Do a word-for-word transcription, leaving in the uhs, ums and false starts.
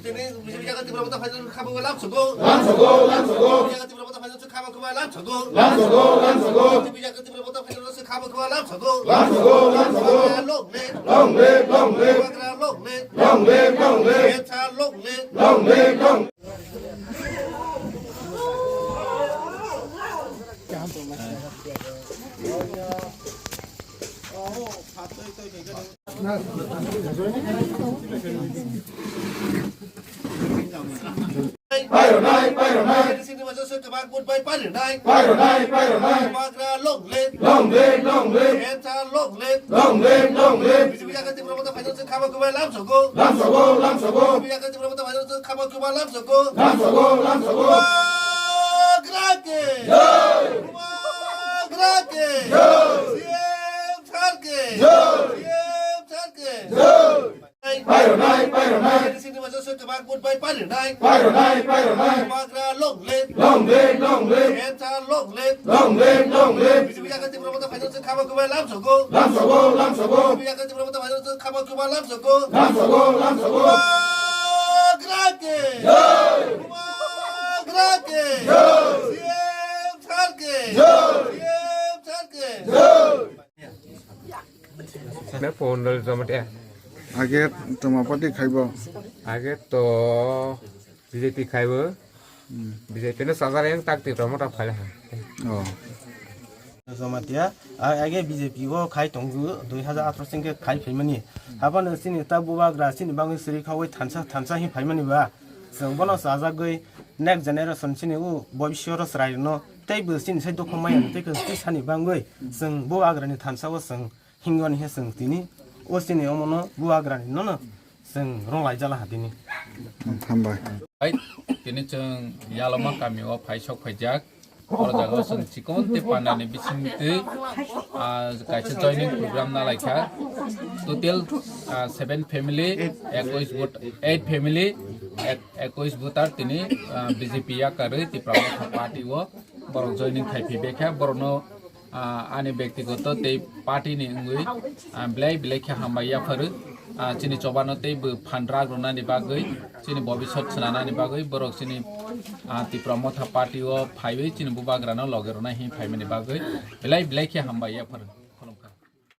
Tini Bijapiyaka Tipra Motha Phainjak kha bo lam sogo. Lam sogo, lam sogo. Bijapiyaka Tipra Motha Phainjak kha bo lam sogo. Lam sogo, lam sogo. Bijapiyaka Tipra Motha Phainjak kha bo lam sogo. Lam sogo, lam sogo. Bubagra long live. Long live, long live. Bubagra long live. Long live, long live. Cancer long live. Long live, long live. Pairwnai, pairwnai. Srinivasa Sir kwbang vote bai pairwnai. Pairwnai, pairwnai. Bubagra long live. Long live, long live. Cancer long live. Long live, long live. Bijapiyaka Tipra Motha Phainjak kha bo lam sogo. Lam sogo, lam sogo. Bijapiyaka Tipra Motha Phainjak kha bo lam sogo. Lam sogo, lam sogo. Bubagra ke. Jai. Bubagra ke. Jai. C M Sir ke. Jai. C M Sir ke. Jai. Pairwnai, pairwnai. Srinivasa Sir kwbang vote bai pairwnai. Pairwnai, pairwnai. Bubagra long live. Long live, long live. Cancer long live. Long live, long live. Bijapiyaka Tipra Motha Phainjak kha bo lam sogo. Lam sogo, lam sogo. Bijapiyaka Tipra Motha Phainjak kha bo lam sogo. Lam sogo, lam sogo. Bubagra ke. Jai. Bubagra ke. Jai. C M Sir ke. Jai. C M Sir ke. Jai. Na phone dol jamatia. Age toma party khaibo. Age to B J P khaibo. Hmm. B J P no sajar yang tak Tipra Motha phaila. Oh. Jamatia, a-, age B J P o khai tongo, dui hajar atharoh singke khai phaimani. Habano chini ta bubagra, chini bangwi siri khawi thansa, thansa hi phaimani ba. Chwng bono chajagwi next generation chini u bobisyo ro chwrai rwno tei bo chini sai dukhu maya tei khe twi sani bangwi chwng bubagrani thansa o chwng hingoni he chwng tini o chini omono bubagrani nono chwng rwng laijala ha tini. Hambai. Hai, tini chwng Yaloma kami o phai sok phaijak. O jaga o chwng chikon tei pandani bising twi, ah, kaisa joining program na laikha. Total, ah, seven family, ekush vote, eight family, ek-, ekush voter tini, ah, B J P yakarwi Tipra Motha Party o borok joining khai phi bekha. Borokno, ah, ani bektigoto tei party ni wngwi, ah, belai belai khe hambai yapharo. Ah, chini chobano tei bo phan rak rwnani bagwi, chini bobisot swnanani bagwi borok chini, ah, Tipra Motha Party o phaiwi chini bubagrano loge rwna hi phaimani bagwi belai belai khe hambai yapharo.